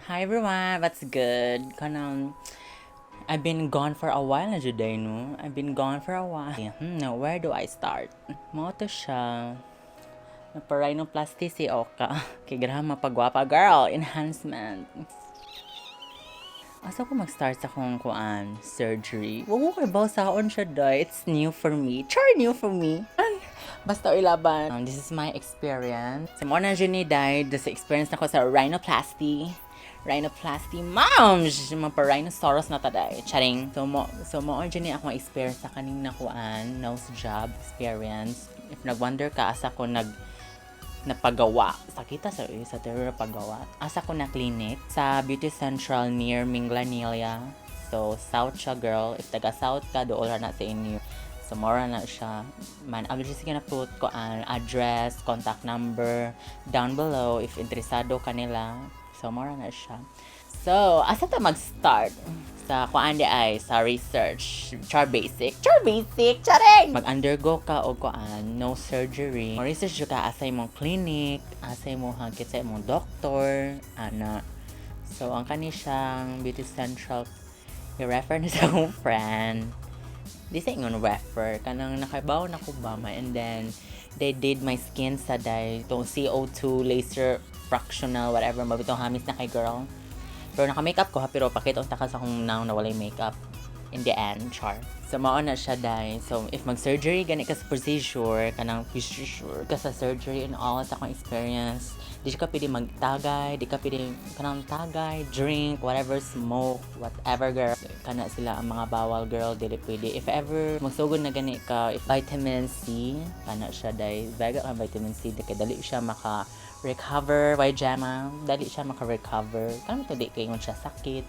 Hi everyone, what's good? Kanang I've been gone for a while na jud ay, no? I've been gone for a while. Now, where do I start? Mao to siya. Napa-rhinoplasty si Oka. Kay grabe mapagwapa, girl. Enhancement. Asa ko mag-start sa akong kuan surgery? Wa ko kay saon siya day. It's new for me. Char, new for me. Basta ilaban. This is my experience. Sa mao na jud ni day, this experience nako sa rhinoplasty. Rhinoplasty, ma'am! Mapa-rhinoceros na ta day. Charing. So mo jud ni akong experience sa kaning nakuan, nose job experience. If nag-wonder ka asa ko napagawa. Sakita sa terror pagawa. Asa ko na clinic sa Beauty Central near Minglanilla. So, south siya, girl. If taga south ka, dool na sa inyo. So, mora na siya. Man, I'm just gonna put ko ang address, contact number down below if interesado ka nila. So, mora na siya. So, asa ta mag-start? Sa kuan di ay, sa research. Char basic. Char basic! Charing! Mag-undergo ka og kuan, nose surgery. Mo-research ka asa imong clinic, asa imong hangkit sa imong doctor, ana. So, ang kani siyang Beauty Central, i-refer na sa akong friend. Di sa ingon refer, kanang nakabaw na ko ba ma, and then they did my skin sa day, itong CO2 laser fractional, whatever, mabitong hamis na kay girl. Pero naka-makeup ko ha, pero pakita unta ka sa akong now na walay makeup in the end, char. So, mao na siya dahil. So, if mag-surgery, gani ka sa procedure, kanang procedure ka sa surgery and all, sa akong experience, di ka pwede magtagay, di ka pwede kanang tagay, drink, whatever, smoke, whatever, girl. Kana sila ang mga bawal, girl, dili pwede. If ever magsugod na gani ka, if vitamin C, kana siya dahil, baga ka vitamin C, di kay dali siya maka recover, why jama, dali siya maka-recover. Kanang to di kay ingon siya sakit,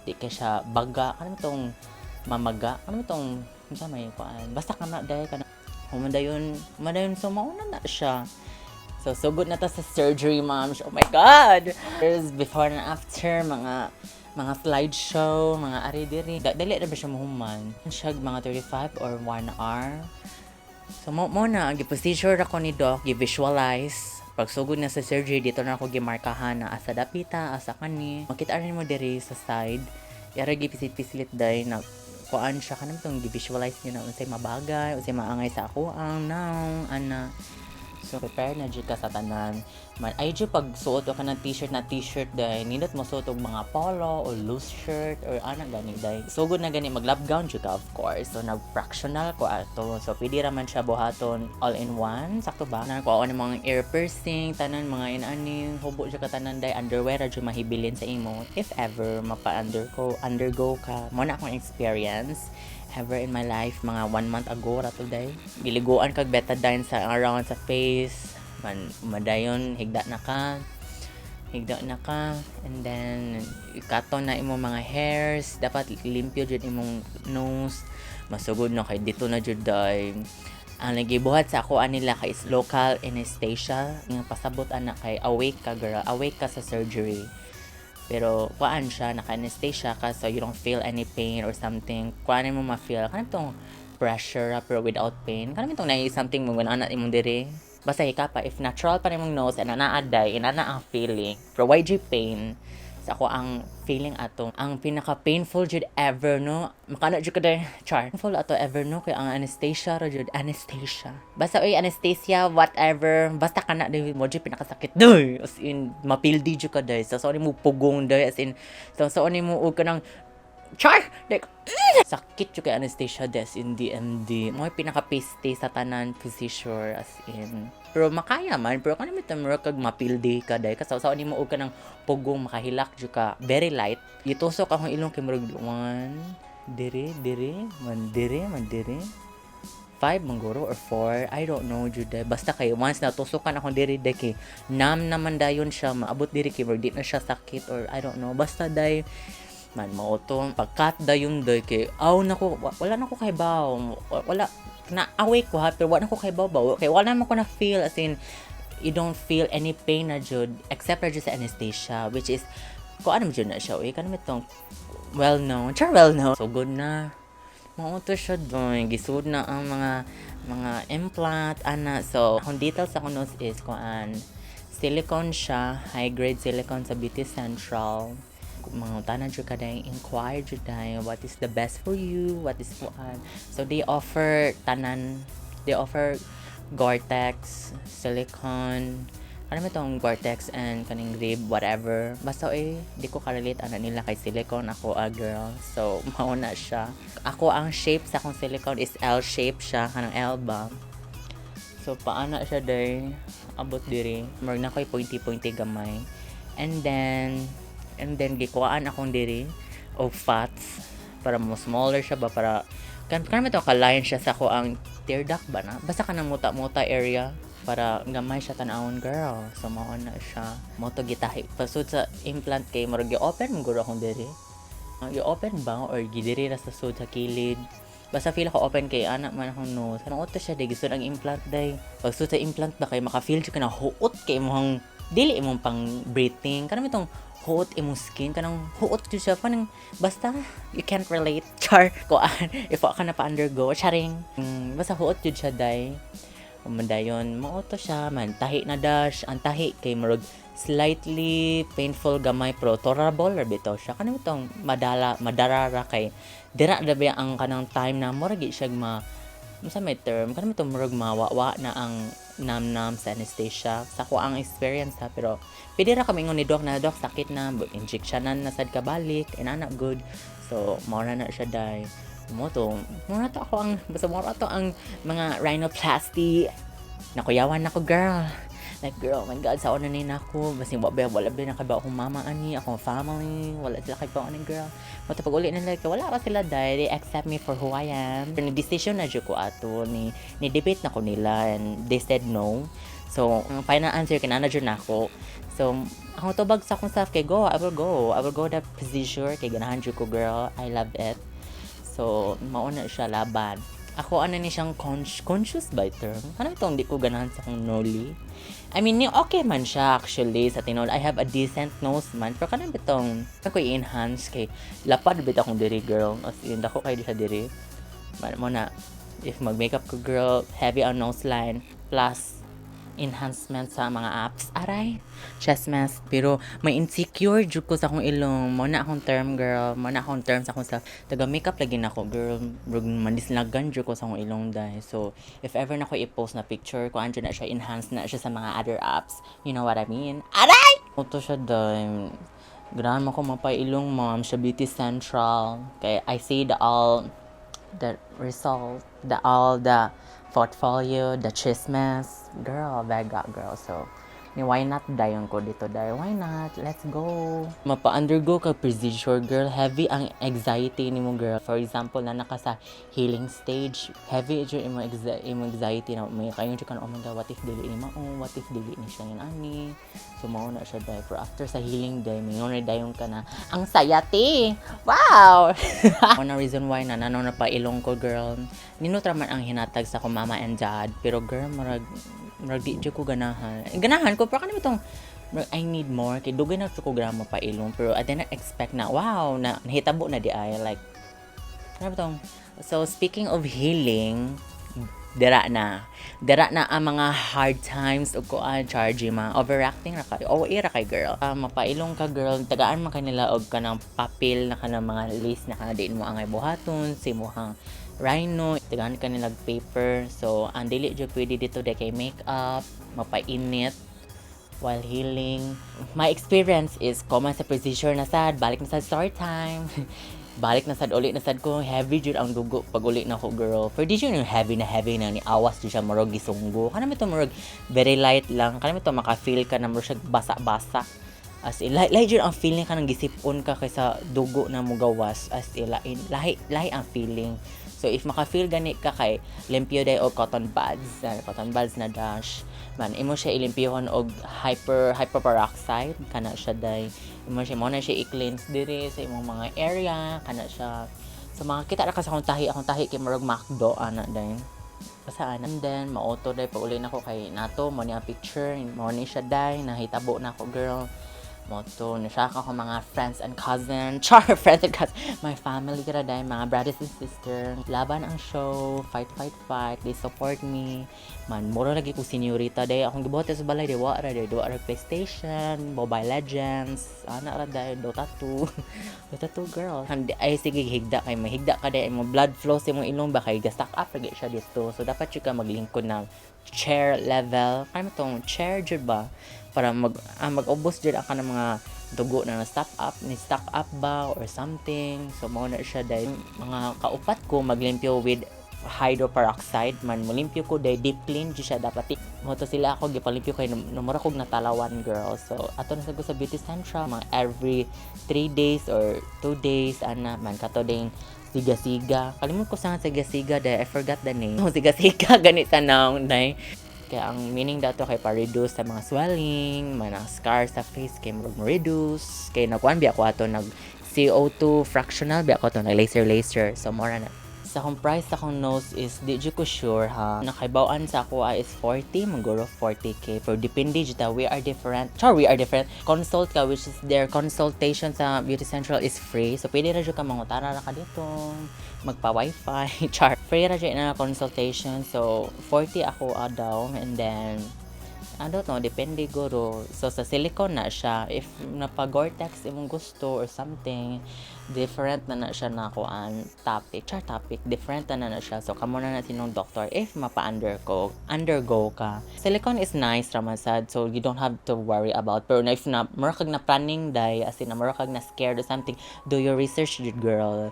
di kay siya baga, kanang tong mamaga, kanang tong unsa may kuan. Basta kana dahil kana humandayon, humandayon, so mauna na siya. So, sugod na ta sa surgery, ma'am. Oh my God! There's before and after, mga slideshow, mga ari-diri. Dali na ba siya mahuman? Siya mga 35 or 1 hour. So, mo na, gi-procedure ako ni Doc, gi-visualize. Pag sugod na sa surgery, dito na ako gimarkahan na asa dapita, asa kani. Makita rin mo diri sa side. Yara gipisit-pislit day na kuan siya kanang tong gi-visualize niya na unsay mabagay, unsay maangay sa ako ang naong ana. So, prepare na jud ka sa tanan. Man, ay jud pag suot ka ng t-shirt na t-shirt day, nindot mo suot og mga polo or loose shirt or ana gani day. Sugod na gani mag lab gown jud ka, of course. So nag fractional ko ato. So pwede ra man siya buhaton all in one. Sakto ba? Na ko ng mga ear piercing, tanan mga inani, hubo jud ka tanan day, underwear ra jud mahibilin sa imo if ever mapa-undergo undergo ka. Mo na akong experience ever in my life, mga one month ago ra to day. Giliguan kag Betadine sa around sa face man, madayon higda na ka, higda na ka, and then ikaton na imong mga hairs, dapat limpyo jud imong nose. Masugod na kay dito na jud day ang nagibuhat sa ako anila kay is local anesthesia nga pasabot ana kay awake ka, girl, awake ka sa surgery, pero kuan siya, naka-anesthesia ka, so you don't feel any pain or something. Kuan mo ma-feel kanang tong pressure ra, pero without pain. Kanang itong na something mo ana imong diri. Basta hika pa if natural pa imong nose and ana aday inana ang feeling. Pero why pain? Sa ako ang feeling ato ang pinaka painful jud ever, no, makana jud ka day, char, painful ato ever, no, kay ang anesthesia ra jud, anesthesia, basta oy, anesthesia, whatever, basta kana day mo jud pinakasakit day, as in mapildi jud ka day, so mo pugong day, as in so mo og kanang char, like sakit jud kay anesthesia des in DMD mo pinaka-piste sa tanan procedure, as in, pero makaya man, pero kanang mita mo kag mapildi ka day kasi sa mo og kanang pugong makahilak jud ka, very light. Gitusok akong ilong kay murag one dire dire man dire man dire five mangguro or four, I don't know jud day. Basta kay once na tusukan akong diri day kay nam naman dayon siya maabot diri kay murag di na siya sakit or I don't know, basta day man mao to. Pagkat dayon day kay aw nako, wala na ko kay baw, wala na, awake ko ha, pero wala na ko kay baw ba kay wala man ko na feel, as in you don't feel any pain na jud except ra jud sa anesthesia, which is ko ano jud na siya, uy, kanang itong well known, char, well known. So good na mao to siya doon, gisud na ang mga implant ana. So akong details sa akong nose is kuan, silicone siya, high grade silicone sa Beauty Central. Mangutana jud ka dai, inquire jud dai, what is the best for you, what is kuan. So they offer tanan, they offer Gore-Tex, silicone, ano mo tong Gore-Tex and kaning rib, whatever. Basta eh, di ko ka-relate ana nila kay silicone ako a girl. So, mao na siya. Ako ang shape sa akong silicone is L shape siya, kanang L ba. So, paana siya day, abot diri. Murag na ko'y pointy-pointy gamay. And then, gikuhaan akong diri og fats para mo smaller siya ba, para kan to ka-line siya sa ako ang tear duct ba na basta kanang muta-muta area para gamay siya tan-awon, girl. So mao na siya mo to gitahi pasud sa implant kay murag gi-open mo guro akong diri. Gi-open ba or gidiri ra sa sud sa kilid, basta feel ako open kay anak man akong nose. Kanang auto siya day gusto ang implant day. Pag sud sa implant ba kay maka-feel jud ka na huot kay imong dili imong pang breathing, kanang itong huot imong skin, kanang huot jud siya, kanang basta you can't relate, char, kuan if wa ka na pa undergo, charing. Basta huot jud siya day. Dayon mao to siya man, tahi na dash. Ang tahi kay murag slightly painful gamay pero tolerable ra bitaw siya, kanang itong madala madarara kay dira na ba ang kanang time na murag gi siya ma unsa may term, kanang itong murag mawawa na ang nam-nam sa anesthesia sa ko ang experience ha. Pero pwede ra kami ingon ni doc na, "Doc, sakit na," injection na sad kabalik and ana good. So mao na na siya day. Mo to mo na to ako ang basta mo na to ang mga rhinoplasty. Nakuyawan nako, girl. Like, girl, oh my God, sa una ni nako basin wa ba, wala ba nakabaw akong mama ani, akong family, wala sila kay ani, girl. Mo pag uli nila kay wala ra sila dai, they accept me for who I am. Pero ni decision na jud ko ato ni ni debate na ko nila and they said no. So ang final answer kinana jud nako. So ako tubag sa akong self kay go, I will go, I will go the procedure kay ganahan jud ko, girl. I love it. So mao na siya, laban. Ako ano ni siyang conscious by term. Ano itong di ko ganahan sa akong noli. I mean, ni okay man siya actually sa tinuod. I have a decent nose man. Pero kanang bitong ako i-enhance kay lapad bit akong diri, girl. As in, dako kay di siya diri. Man mo na if mag-makeup ko, girl, heavy on nose line plus enhancement sa mga apps. Aray, chest mask. Pero may insecure jud ko sa akong ilong. Mo na akong term, girl. Mo na akong term sa akong self. Taga makeup lagi na ako, girl. Murag manislagan jud ko sa akong ilong dahil. So, if ever na ko i-post na picture ko, andyan na siya, enhance na siya sa mga other apps. You know what I mean? Aray! Ito siya dahil. Ganahan mo ko mapailong, ma'am, siya Beauty Central. Kay I see the all the result, the all the portfolio, the chismes. Girl, vega girl. So, ni why not dayon ko dito dahil why not? Let's go. Mapa-undergo ka procedure, girl. Heavy ang anxiety nimo, girl. For example, na naka sa healing stage, heavy jud imo anxiety na may kayo jud ka na, "Oh my God, what if dili ni mao? What if dili ni siya yun ani?" So, mao na siya dahil. Pero after sa healing day, may na dayon ka na, ang saya te! Wow! One reason why na nano na pa ilong ko, girl. Nindot ra man ang hinatag sa akong mama and dad. Pero girl, murag di jud ko ganahan. Ganahan ko, pero kanang itong murag, I need more. Kay dugay na jud ko ganahan mapailong. Pero I did not expect na, wow, na nahitabo na di ay. Like, ano ba tong? So, speaking of healing, dira na. Dira na ang mga hard times ug kuan charge mga overacting ra kay. Oh, ra kay, girl. Mapailong ka, girl, tagaan man kanila og kanang papel na kanang mga list na kanang diin mo angay buhaton, sa imong rhino, tagaan kanila og paper. So, ang dili jud pwede dito de kay makeup, mapainit while healing. My experience is common sa procedure na sad, balik na sa story time. Balik na sad, uli na sad ko, heavy jud ang dugo pag uli na ko, girl. For di jud yung heavy na ni awas jud siya murag gisunggo. Kanang ito murag very light lang. Kanang ito maka-feel ka na murag siya basa-basa. As in, lahi, lahi jud ang feeling ka nang gisipon ka kaysa dugo na mugawas. As in, lahi, lahi, lahi ang feeling. So, if maka-feel gani ka kay limpyo day og cotton buds, cotton buds na dash, man, imo siya ilimpyohon og hyperperoxide, kana siya day. Imo siya mo na siya i-cleanse diri sa imong mga area, kana siya. So, makakita ra ka sa akong tahi kay murag McDo ana day. Basta ana. And then, mauto day pag uli nako kay nato, mo ni ang picture, mo ni siya day, nahitabo na ako, girl. Mao to, na-shock ako mga friends and cousin. Char, friends and cousin. My family kira dahil mga brothers and sister. Laban ang show, fight, fight, fight. They support me. Man, mura lagi ko senyorita dahil akong gibuhat sa balay, di wa ra, di wa ra PlayStation, Mobile Legends, ana ra dahil Dota 2. Dota 2, girl. Hindi, ay sige higda kay mahigda ka dahil mo blood flow sa imong ilong ba kay ga-stack up lagi siya dito. So dapat jud ka maglingkod na chair level. Kaya mo tong chair jud ba? Para mag-ubos jud ang kanang mga dugo na na-stop up, ni stack up ba or something. So mao na siya dahil mga kaupat ko maglimpyo with hydroperoxide man, molimpyo ko dahil deep clean jud siya. Dapat mo to sila ako gipalimpyo kay namura kog natalawan, girl. So ato na sa ko sa Beauty Central mga every 3 days or 2 days ana man. Kato ding siga-siga, kalimot ko sa siga-siga dahil I forgot the name. Siga-siga ganit tanaw day. Kaya ang meaning dato kay pa-reduce sa mga swelling, mga scar sa face kay murag mo reduce. Kay nagkuan biya ko ato, nag CO2 fractional biya ko ato, nag laser laser. So mora na. Sa akong price sa akong nose is di jud ko sure ha. Nakaibaw-an sa ako is 40, maguro 40K. Pero depende jud ta, we are different. Char, we are different. Consult ka, which is their consultation sa Beauty Central is free. So pwede ra jud ka mangutana ra ka dito, magpa wifi. Char. Free ra jud na consultation. So 40 ako daw and then I don't know, depende guro. So, sa silicone na siya. If napa-Gore-Tex imong gusto or something, different na na siya na kuan topic. Char topic, different na na siya. So, kamo na na sinong doctor if mapa-undergo undergo ka. Silicone is nice raman sad, so you don't have to worry about. Pero if na mura kag na planning day, as in na mura kag na scared or something, do your research jud, girl.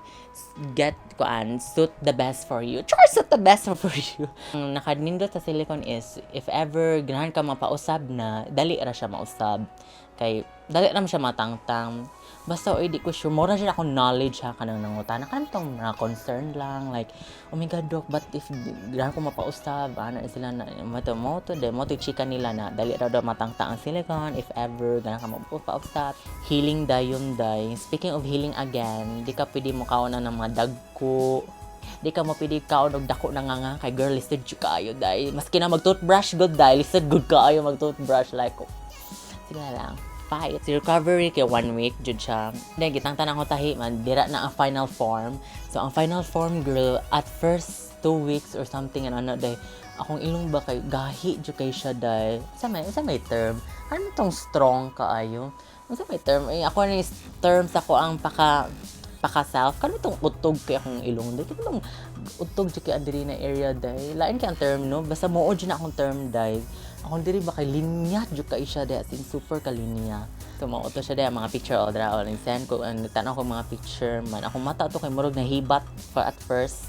Get kuan, suit the best for you. Char, suit the best for you. Ang nakanindot sa silicone is, if ever ganahan ka mapausab na, dali ra siya mausab. Kay, dali ra man siya matangtang. Basta, oy, di ko sure. Mura siya akong knowledge ha, kanang nangutana. Kanang tong mga concern lang. Like, "Oh my God, doc, but if ganahan ko mapausab," ano sila na, mo to, de, mo to chika nila na, dali ra daw matangtang ang silicone, if ever, ganahan ka mapausab. Healing dayon day. Speaking of healing again, di ka pwede mo kaon na ng mga dagko, di ka mo pwede kaon og dako na nga kay girl, lisod jud kaayo day. Maski na mag toothbrush good day, lisod gud kaayo mag toothbrush, like sige na lang. Fight. Si recovery kay one week jud siya. Then gitangtan ako tahi man dira na ang final form. So ang final form, girl, at first 2 weeks or something and ano day, akong ilong ba kay gahi jud kay siya day. Sa may term? Ano tong strong kaayo? Sa may term? Eh, ako ni term sa ko ang paka paka self kano tong utog kay akong ilong day, kano tong utog jud kay diri na area day. Lain kay ang term, no? Basta mo jud na akong term day. Akong diri ba kay linya jud kay siya day, as in super kalinya. So mao to siya day, mga picture all dra all send ko ang nagtan-aw ko mga picture man. Akong mata to kay murag nahibat for at first,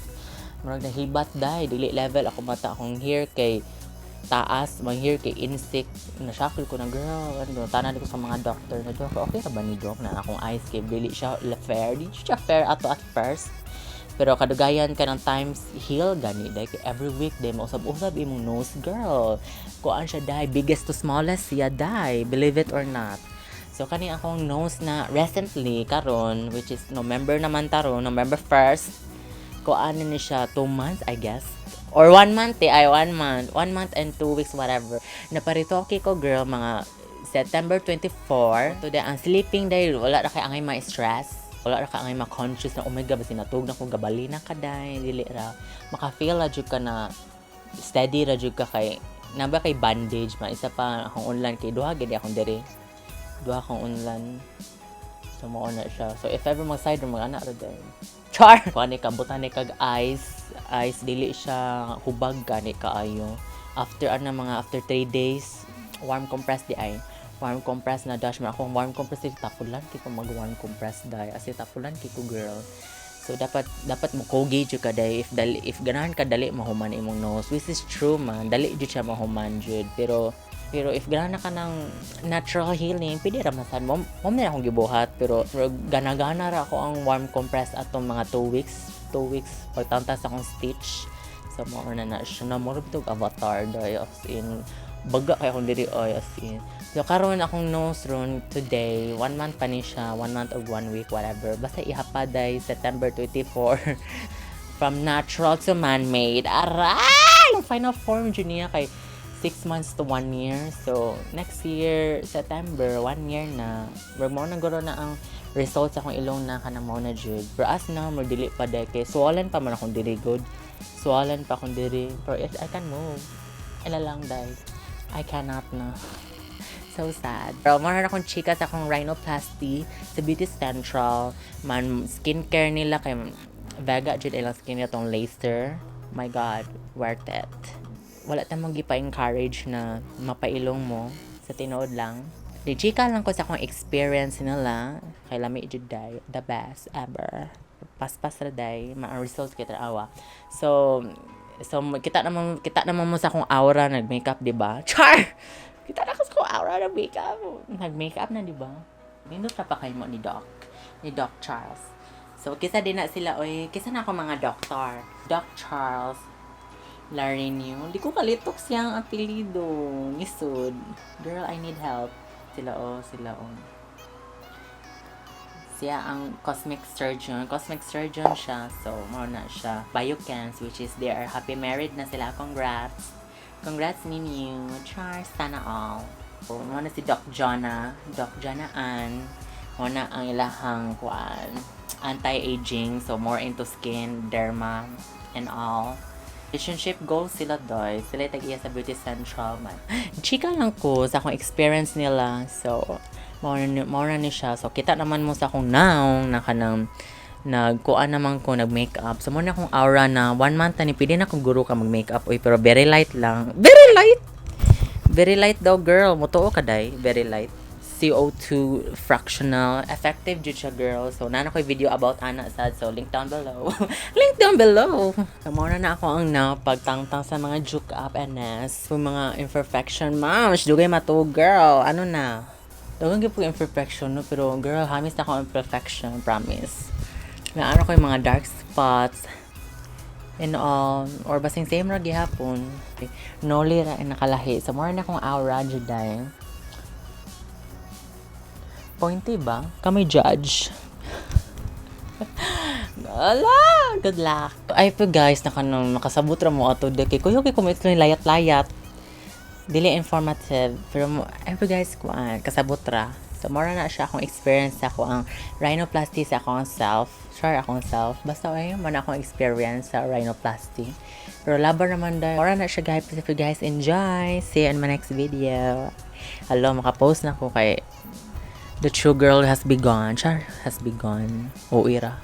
murag nahibat day, dili level ako mata. Akong hair kay taas, mga hair kay insect na shock ko na, girl. Ano, tanan ko sa mga doctor na, "Doc, okay ra ba ni, doc, na akong eyes kay dili siya fair?" Di siya fair ato at first. Pero kadugayan ka ng times heal gani day. Every week day mausab-usab imong nose, girl. Kuan siya day, biggest to smallest siya day, believe it or not. So kani akong nose na recently karon, which is November naman taron, November 1st, kuan ni siya 2 months, I guess. Or 1 month eh, ay 1 month. 1 month and 2 weeks, whatever. Naparitoke ko, girl, mga September 24. Today, ang sleeping day, wala ra kay angay ma-stress. Wala ra ka angay ma-conscious na, "Oh my God, basi natug na ko," gabali na ka day. Dili ra. Maka-feel ra jud ka na steady ra jud ka kay naba kay bandage man. Isa pa akong unlan kay duha gid akong diri. Duha akong unlan. So mao na siya. So if ever mag side mag ana ra din. Char! Kuan ni ka butan ni kag ice, ice dili siya hubag gani kaayo. After ana mga after 3 days, warm compress di ay. Warm compress na dash man akong warm compress di tapulan kay ko mag warm compress day. As in tapulan kay ko, girl. So dapat dapat mo kogi jud ka day if dali, if ganahan ka dali mahuman imong nose, which is true man, dali jud siya mahuman jud. Pero if ganahan na ka ng natural healing, pwede ra man sad mo mo na akong gibuhat, pero gana-gana ra ako ang warm compress atong mga 2 weeks, 2 weeks pagtantas akong stitch. So mo na na siya na mura bitog Avatar day, as in baga kay akong diri oy, as in. So karon akong nose ron today, 1 month pa ni siya, 1 month og 1 week, whatever. Basta ihapa day September 24, from natural to man-made. Aray! Ang final form jud niya kay 6 months to one year. So, next year, September, one year na. Murag mao na guro na ang results sa akong ilong na kanang mao na jud. Pero as now, mo dili pa dahil kay swollen pa man akong diri good. Swollen pa akong diri. Pero if I can move, ila lang dahil I cannot na. So sad. Pero mao na akong chika sa akong rhinoplasty sa Beauty Central. Man, skincare nila kay Vega jud ilang skin tong laser. My God, worth it. Wala ta mo gipa-encourage na mapailong mo sa tinuod lang. Di chika lang ko sa akong experience nila kay lami jud day, the best ever. Paspas ra day, ma results kita awa. So kita naman mo sa akong aura nag-makeup, di ba? Char! Kita na ko sa akong aura nag-makeup. Nag-makeup na, di ba? Nindot pa kay mo ni Doc Charles. So, kisa din na sila, oy, kisa na ako mga doktor. Doc Charles Larinio. Di ko kalitok siyang apelido. Nisod. Girl, I need help. Sila oh, sila oh. Siya ang cosmic surgeon. Cosmic surgeon siya. So, mao na siya. Biocans, which is they are happy married na sila. Congrats. Congrats ninyo. Char, sana all. So, mao na si Doc Jonah. Doc Jonah Ann. Mao na ang ilahang kuan anti-aging. So, more into skin, derma, and all. Relationship goals sila doy. Sila tag-iya sa Beauty Central man. Chika lang ko sa akong experience nila. So, mao na ni siya. So, kita naman mo sa akong naong na kanang nagkuan naman ko nag-makeup. So, mao na akong aura na one month na ni pwede na akong guro ka mag-makeup. Uy, pero very light lang. Very light! Very light daw, girl. Mutuo ka, day. Very light. CO2 fractional. Effective jud siya, girl. So, naa na ko'y video about ana sad. So, link down below. Link down below. So, mao na ako ang now pagtangtang sa mga juke up NS. Kung mga imperfection, ma'am. Dugay mato, girl. Ano na? Dugay gyud po imperfection, no? Pero, girl, hamis na ako imperfection. Promise. Na ano ko yung mga dark spots and all or basing same ra gihapon noli ra ang nakalahi, so more na akong aura jud day. Pointy ba kami judge. Ala, good luck. Ay po guys, naka makasabot ra mo ato de kay kuyo kay kumit layat-layat. Dili informative pero mo ay po guys, kuan kasabot ra. So mora na siya akong experience sa ako ang rhinoplasty sa akong self. Sure, akong self. Basta ay mo na akong experience sa rhinoplasty. Pero laban naman dahil. Mora na siya, guys. If you guys enjoy, see you in my next video. Hello, makapost na ko kay the true girl has begun. Char, has begun. O ira.